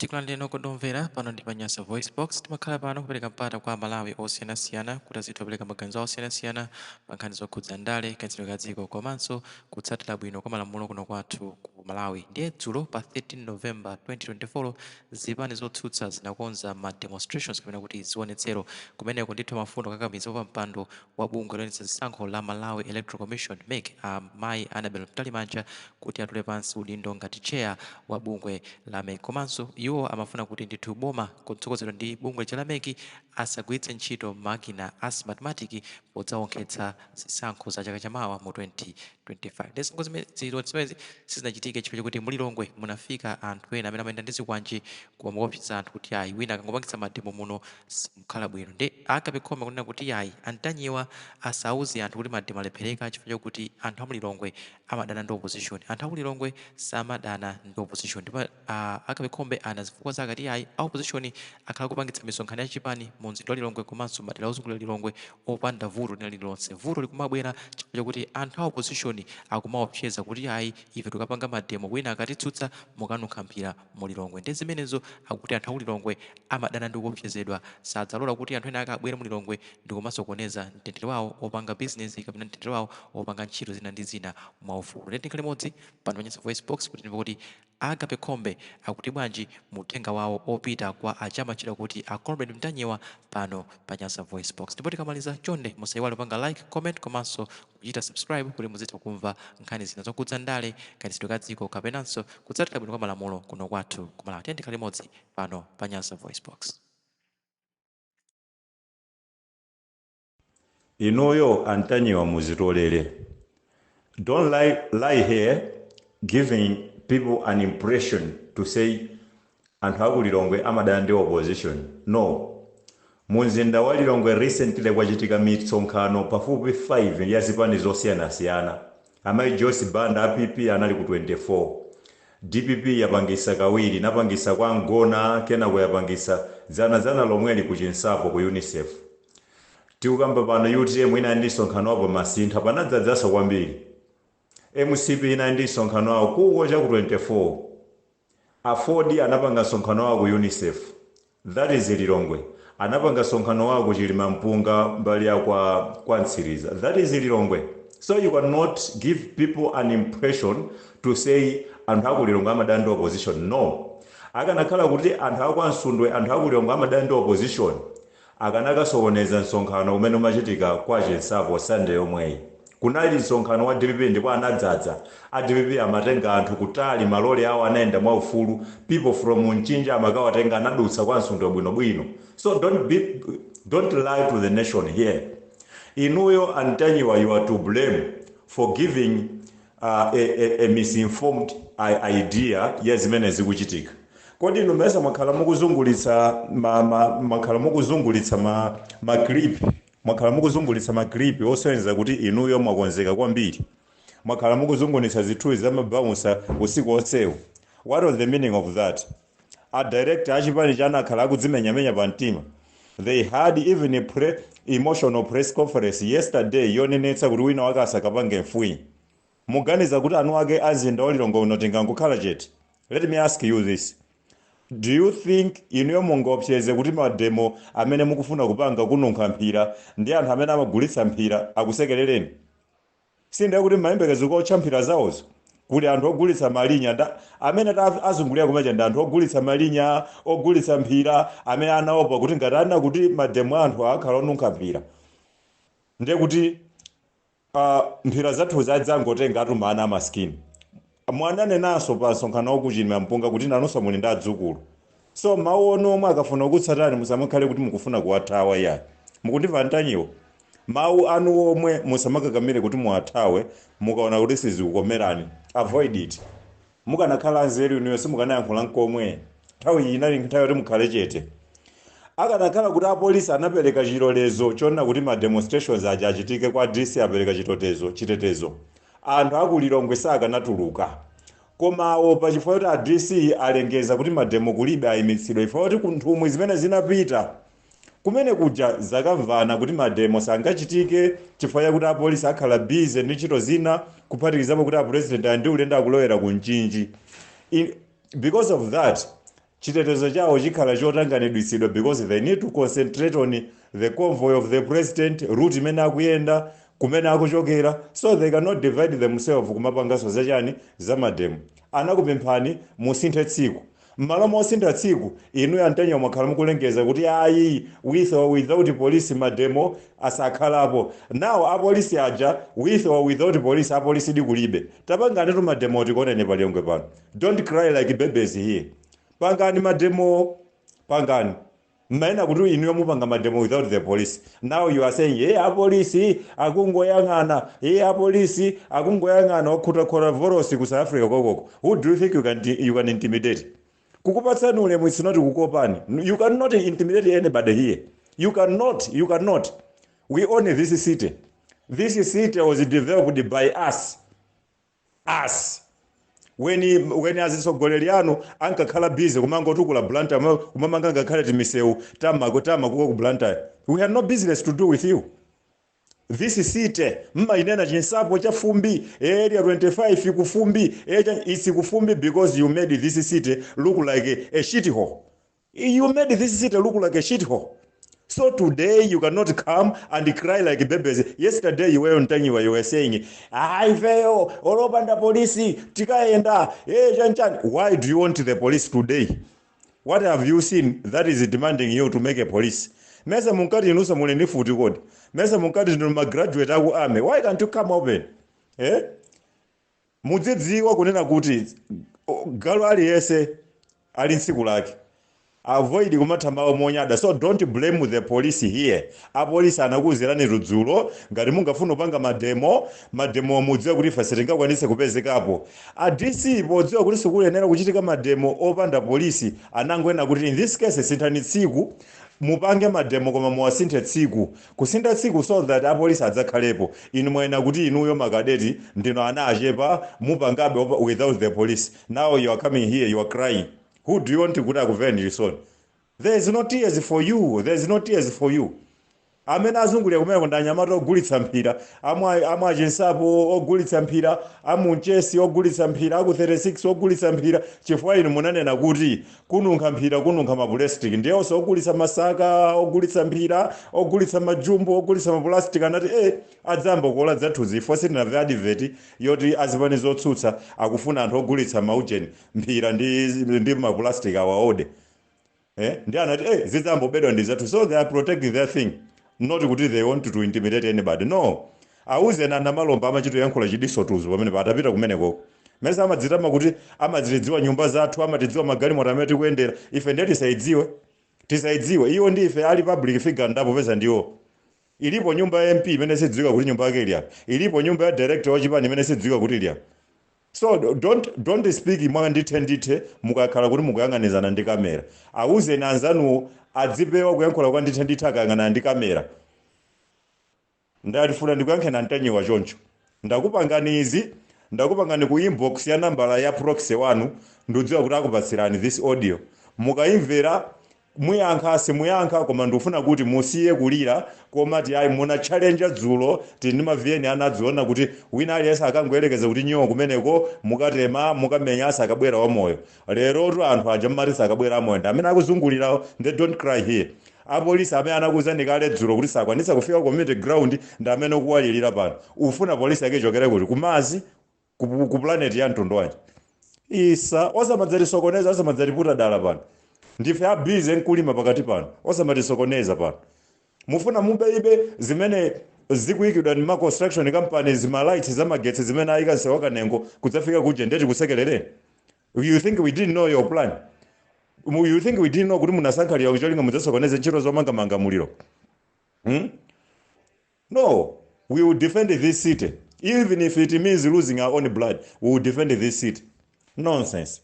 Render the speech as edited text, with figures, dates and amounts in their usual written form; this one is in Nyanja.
Tikulandireni okondedwa omvera pano ndi pa Nyasa VoiceBox. Timakhala pano kupereka mpata kwa Amalawi osiyanasiyana kuti azitha kupereka maganizo awo osiyanasiyana pa nkhani zokhudza ndale, kayendetsedwe ka dziko komanso kutsatira bwino kwa malamulo kuno kwathu ku Malawi. Ndiye dzulo pa 13 November 2024 zipani zotsutsa zinakonza ma demonstrations kapena kuti zionetsero. Kumeneko ndithu amafuna kukakamiza wapampando wa bungwe loyendetsa zisankho la Malawi Electoral Commission, mec, a Mayi Annabel Mtalimanja kuti atule pansi udindo ngati chair wa bungwe la mec. Komanso iwo amafuna kuti ndithu boma kutsogozedwa ndi bungwe lija la mec asagwiritse ntchito makina a Smartmatic podzawonkhetsa zisankho za chaka chamawa mu 2025. Ndiye zisankho zimenezi sizinachitike chifukwa chakuti mu Lilongwe munafika anthu ena amene amayenda ndi zikwanje koma kuopseza anthu kuti ayi, wina akangopangitsa mademo muno simukhala bwino. Ndiye a Agape Khombe akunena kuti ayi, a Ntanyiwa asauze anthu kuti mademo alephereka chifukwa chakuti anthu a mu Lilongwe amadana ndi opposition. Anthu aku Lilongwe samadana ndi opposition. Ndipo a Agape Khombe ana zifukwa zake ati ayi, a opposition akhala akupangitsa misonkhano ya chipani mu mzinda wa Lilongwe komanso madera ozungulira Lilongwe opanda vuto lina lililonse. Vuto likumabwera chifukwa chakuti anthu a opposition akumaopseza kuti ayi, ife tikapanga mademo, wina akatitsutsa mukanunkha mphira mu Lilongwe. Ndiye zimenezo akuti anthu aku Lilongwe amadana ndi kuopsezedwa, sadzalola kuti anthu ena ake abwere mu Lilongwe ndikumasokoneza mtendere wawo opanga bizinezi kapena mtendere wawo opanga ntchito zina ndi zina mwaufulu. Ndiye tikhale limodzi pano pa Nyasa VoiceBox kuti timve kuti a Agape Khombe akuti bwanji mu uthenga wawo opita kwa aja amatchedwa kuti a Comrade Mtanyiwa pano pa Nyasa VoiceBox. Ndipo tikamaliza, chonde musaiwale kupanga like, comment komanso kuchita subscribe kuti muzitha kumva nkhani zina zokhudza ndale, kayendetsedwe ka dziko kapenanso kutsatira bwino kwa malamulo kuno kwathu ku Malawi. Tiyeni tikhale limodzi pano pa Nyasa VoiceBox. Inuyo a Ntanyiwa muzitolere. Don't lie here giving people an impression to say anthu aku Lilongwe amadana ndi opposition. No. Mu mzinda wa Lilongwe recently kwachitika misonkhano pafupi 5 ya zipani zosiyanasiyana. Amayi Joyce Banda a PP anali ku 24. DPP yapangisa kawiri, inapangisa kwa Ngona, kenako yapangisa dzanadzana lomweli ku Chinsapo ku UNICEF. Tikukamba pano UTM inali ndi msonkhano wawo pa Masintha, panadzadzanso kwambiri. MCP inali ndi msonkhano wawo kuko cha ku 24. AFORD anapanga msonkhano wawo ku UNICEF. That is Lilongwe. Anapanga msonkhano wawo ku Chilimampunga mbali ya kwa Mtsiriza. That is Lilongwe. So you cannot give people an impression to say anthu aku Lilongwe amadana ndi opposition. No. Akanakhala kuti anthu aku Msundwe, anthu aku Lilongwe amadana ndi opposition, akanakasokoneza msonkhano umene umachitika kwa Chinsapo Sunday yomweyi. Kunali msonkhano wa DPP ndipo anadzadza. A DPP amatenga anthu kutali, malole awo anayenda mwaufulu. People from Mchinji amakawatenga, anadutsa kwa Msundwe bwinobwino. So don't lie to the nation here. Inuyo a Ntanyiwa, you are to blame for giving a misinformed idea ya zimene zikuchitika. Kodi inu mesa mwakhala mukuzungulitsa ma clip, mwakhala mukuzungulitsa ma clip osonyeza kuti inuyo mwakonzeka kwambiri, mwakhala mukuzungulitsa zithunzi za mabouncer usiku wonsewu? What was the meaning of that? A director achipani chanu akhala akudzimenyamenya pa mtima. They had even a emotional press conference yesterday yonenetsa kuti wina wake asakapange mfwi. Muganiza kuti anu ake azinda wa Lilongwe uno tingangokhala chete? Let me ask you this: do you think inuyo mungaopseze kuti mademo amene mukufuna kupanga kununkha mphira ndi anthu amene amagulitsa mphira akusekerereni? Sindiye kuti mayembekezo kuotcha mphira zawozo? Kuli anthu ogulitsa malinya amene azungulira kumeja ndi anthu ogulitsa malinya, ogulitsa mphira, amene anaopa kuti ngati ana kuti mademo anthu akhala onunkha mphira, ndiye kuti mphira zathu zadzangotenga atumana amaskini. Mwananenanso pa msonkhano waku Chilimampunga kuti nanunso muli ndi adzukulu, so mawu onu omwe akafuna kukutsatani musamakhale kuti mukufuna kuwathawa iyayi. Mukundimva, Ntanyiwa? Mawu anu omwe musamakakamire kuti muwathawe. Mukaona kuti sizikukomerani, avoid it. Mukanakhala anzeru inuyo simukanayankhula nkomwe. Nthawi iyi inali nthawi yoti mukhale chete. Akanakhala kuti apolisi anapereka chilolezo chonena kuti ma demonstrations aja achitike kwa DC, apereka chitetezo, anthu aku Lilongwe sakanatuluka. Koma aopa chifukwa kuti a DC alengeza kuti mademo kulibe, ayimitsidwa, chifukwa kuti kunthumwi zimene zinapita kumene kuja zakamvana kuti mademo sangachitike chifukwa chakuti apolisi akhala busy ndi ntchito zina, kuphatikizapo kuti a president ali ndi ulendo, akulowera ku Mchinji. Because of that Chitetezo chawo chikhala chotanganidwitsidwa because they need to concentrate on the convoy of the president, route imene akuyenda, kumene akuchokera, so they cannot divide themselves kumapangaso zachani, zamademo. Anakupemphani musinthe tsiku. M'malo mosintha tsiku, inu antanyiwa mwakhala mukulengeza kuti ayi, with or without police, mademo asakhalapo. Nawo apolisi aja, with or without police, apolisi dikulibe. Tapangani tu mademo tikuoneni paliyongwe pano. Don't cry like babies here. Pangani mademo, pangani. Mmaena kuti inuyo mupanga mademo without the police. Now you are saying, "Ye, apolisi akungoyang'ana, ye, apolisi akungoyang'ana." Okhuta vorosi ku South Africa kokoko. Who do you think you can intimidate? Kukupatsani ulemu, it's not kukopani. You cannot intimidate anybody here. You cannot, you cannot. We own this city. This city was developed by us, us. When azitsogoleri anu ankakhala busy kumangotukula Blantyre, kumamanga ngakhale timisewu tamakuko ku Blantyre, we had no business to do with you. This city mmainena chinsapo cha fumbi, Area 25 kufumbi, it's kufumbi because you made this city look like a shit hole. You made this city look like a shit hole. So today you cannot come and cry like babies. Yesterday you were on Tanyiwa, you were saying, "Ifeyo olopanda polisi tikaenda, eh, chanchan." Why do you want the police today? What have you seen that is demanding you to make a police? Mesa munkati inuso muli ndi futi kodi? Mesa munkati ndinu magraduate aku army? Why can't you come open? Eh? Mudzidziwa kunena kuti galu aliyense ali ntsiku lake. Avoid kumathambawo monyada. So don't blame the police here. Apolisi anakuwuzirani dzulo, ngati mungafuna kupanga mademo, mademo mudziwe kuti ife sitingakwanise kupezekapo. A DC podziwa kuti sikuyenera kuchitika mademo opanda polisi, anangoena kuti in this case sinthani tsiku, mupange mademo koma muwasinthe tsiku, kusintha tsiku so that apolisi adzakhalepo. Inu mwayena kuti inuyo makadeti ndino ana achepa, mupangabe without the police. Now you are coming here, you are crying. Who do you want kuti akumvereni chisoni? There is no tears for you. There is no tears for you. Amene azungulira kumeneko ndi anyamata ogulitsa mphira, amwe achinsapo ogulitsa mphira, amunchesi ogulitsa mphira, aku 36 ogulitsa mphira, chifukwa inu munanena kuti kununkha mphira, kununkha mapulastiki. Ndiyonso ogulitsa masaka, ogulitsa mphira, ogulitsa majumbo, ogulitsa mapulastiki anati adzamba kuola zathuzi ifo sitinamve advert yoti azipani zotsutsa akufuna anthu ogulitsa maujeni, mphira ndi mapulastiki awaode. Ndi anati zidzambobedwa ndi zathu. So they are protecting their thing, not kuti they want to intimidate anybody, no. Auze na malomba amachito yankhula chidiso tuzu pamene atapita kumeneko. Mesa amadzitama kuti amadzitidziwa nyumba zathu, amatidziwa magalimoto amene tikuyendera? Ife ndiye tisaidziwe, tisaidziwe iwo ndi ife ali public figure ndapo peza ndiwo. Ilipo nyumba ya MP imene sidziwika kuti nyumba yake ili apa? Ilipo nyumba ya director wachipani imene sidziwika kuti ili apa? So don't speak mwa ndithe ndithe mukakhala kuti mukuyang'anizana ndi kamera. Awuzeni anzanuwo adzipewa kuyankhula kwa ndithe ndithe akayang'anana ndi kamera. Ndalifuna ndikuyankhena Antanyiwa choncho. Ndakupangani izi, ndakupangani ku inbox ya nambala ya proxy wanu. Ndikudziwa kuti akupatsirani this audio. Mukayimvera muyankha, simuyankha, koma ndikufuna kuti musiye kulira. Koma ti ayi, muna challenge dzulo, tili ndi ma VN anadziona kuti wina aliyense akangoyerekeza kuti nyiwo kumeneko mukatema, mukamenya, asakabwera wamoyo. Lerotu anthu aja mmati sakabwera amoyo ndi amene akuzungulirawo. They don't cry here. Apolisi amene anakuwuzani kale dzulo kuti sakwanisa kufika community ground ndi amene ukuwalirira pano. Ufuna polisi yake ichokere kuti? Kumazi, ku planet ya mtundu wanji? Isa osamadzatisokoneza, osamadzatiputa dala pano. Ndife a busy nkulima pakati pano, osamatisokoneza pano. Mufuna mubeibe zimene zikuyikidwa ndi ma construction companies, ma lights zamagetsi zimene ayika msewu Kanengo kudzafika kuje, ndeti kusekerereni? You think we didn't know your plan? You think we didn't know kuti munasankhalira kucholinga mudzasokoneze ntchito zomangamanga muliro, No, we will defend this city even if it means losing our own blood. We will defend this city. Nonsense.